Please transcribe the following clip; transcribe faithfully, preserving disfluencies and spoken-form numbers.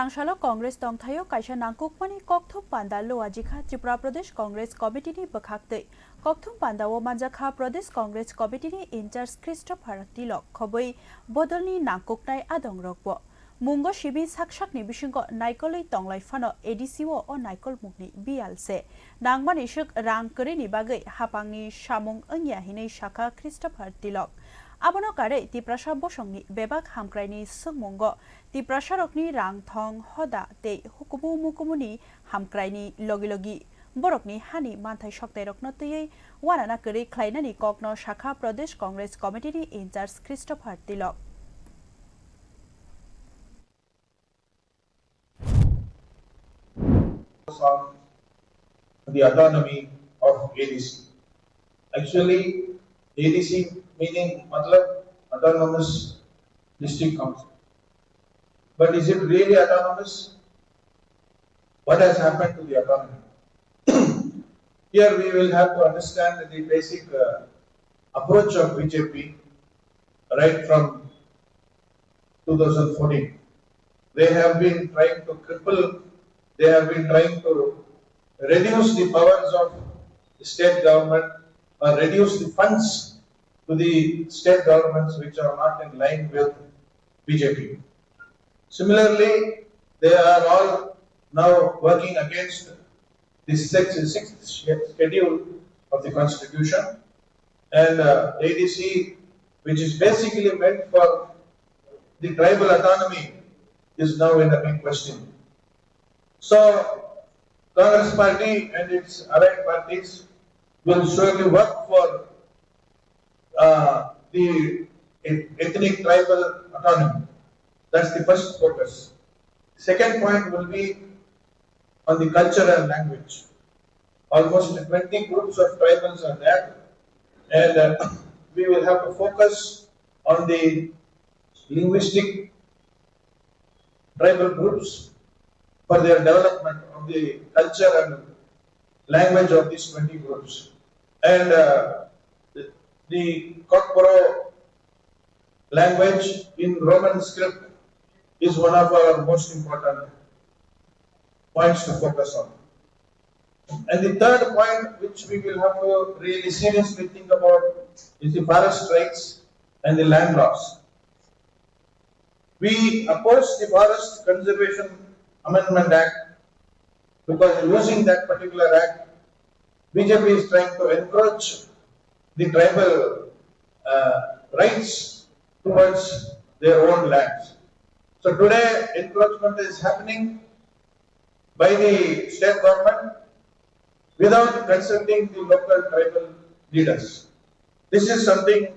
Tangsalo Congress tongthaio kaisa nangkukmani kokthum panda luajikha Tripura Pradesh Congress Committee ni bwkhaktwi. Kokthum pandao manjakha Pradesh Congress Committee ni in-charge Christopher Tilok khobwi bodolni nangkuknai adongrokbo. Mungo simi sak sakni bisingo naikolwi tonglai phano A D C o o naikolmungni biyal se. Nangmani swk rang kwrwini bagwi hapangni samung wngya hinwi sakha Christopher Tilok. Abono karwi Tiprasa bosongni bebak hamkraini swngmungo Tiprasarokni rang thong hoda tei hukumu mukumuni hamkraini logi logi borokni hani manthai soktairokno twiwi uanana kwrwi khlainani kokno sakha Pradesh Congress Committee ni in-charge Christopher Tilok. On the autonomy of A D C. Actually, A D C meaning matlab autonomous district council. But is it really autonomous? What has happened to the autonomy? Here we will have to understand the basic uh, approach of B J P right from two thousand fourteen. They have been trying to cripple, they have been trying to reduce the powers of the state government or reduce the funds to the state governments which are not in line with B J P. Similarly, they are all now working against the sixth, sixth schedule of the constitution, and uh, A D C, which is basically meant for the tribal autonomy, is now in a big question. So, Congress party and its allied parties will surely work for uh, the ethnic tribal autonomy. That's the first focus. Second point will be on the culture and language. Almost twenty groups of tribals are there, and uh, we will have to focus on the linguistic tribal groups for their development of the culture and language of these twenty groups. And uh, the, the Kokborok language in Roman script is one of our most important points to focus on. And the third point which we will have to really seriously think about is the forest rights and the land laws. We oppose the Forest Conservation Amendment Act because using that particular act, B J P is trying to encroach the tribal uh, rights towards their own lands. So today, encroachment is happening by the state government without consulting the local tribal leaders. This is something